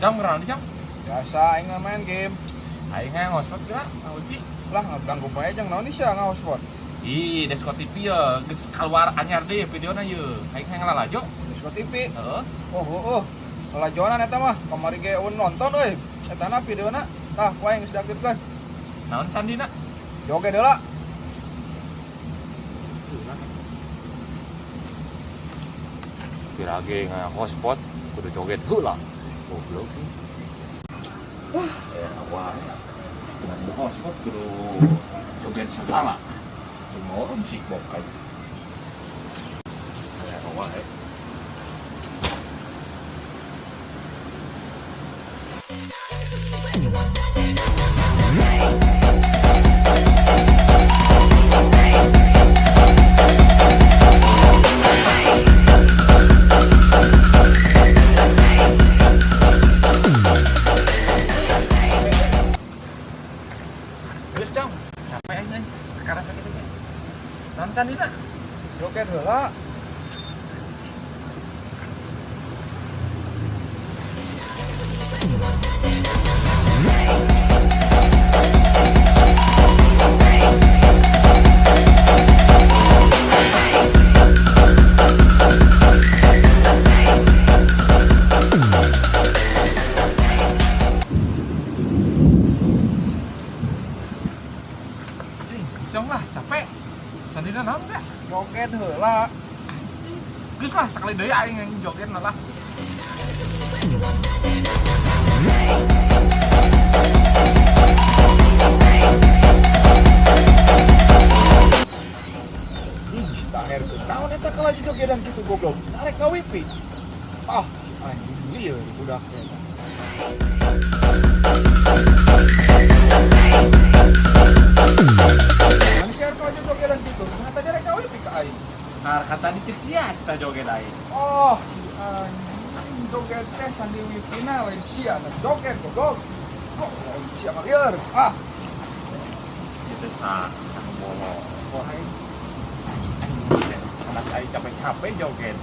Jam kurang di jam. Biasa aing main game. Aing hotspot geura, wifi. Lah ngaganggu bae jeung naon sia ngahotspot. Ih, Desko TV ya, geus keluar anyar deui videona ye. Aing hayang lalajo. Desko TV. Heeh. Oh, oh, oh. Lalajonan eta mah, kamari ge eueun nonton euy. Etana videona. Tah, ku aing geus diaktifkeun. Naon sandina? Joget heula. Pirage hotspot kudu joget heula. Goblok. Wah, ya awal. Dengan hotspot kudu joget segala. Mau sih bokai. Ya awal. Geus jam, capek aing euy. Kakara sakit teh. Naon sandina? Joget heula. Cing, siong lah, capek. Sandina naon teh? Joget heula. Geus lah sekali deui aing yang joget lah. Ih, taher teu naon eta kalaju jogedan kitu goblok. Narek ka wifi. Ah, si anjing lieur budak teh. Mana siar kalaju jogedan kitu? Nah, tadi rek ka wifi ka aing. Nah, kata tadi cek sia si joget aing. Oh, si anjing joget teh sandi wifi na lain sia na joget goblok. Kok lain sia mah lieur. Ah, Itu sah, anu bolo. wah aing. Anjing, panas aing capek-capek joget.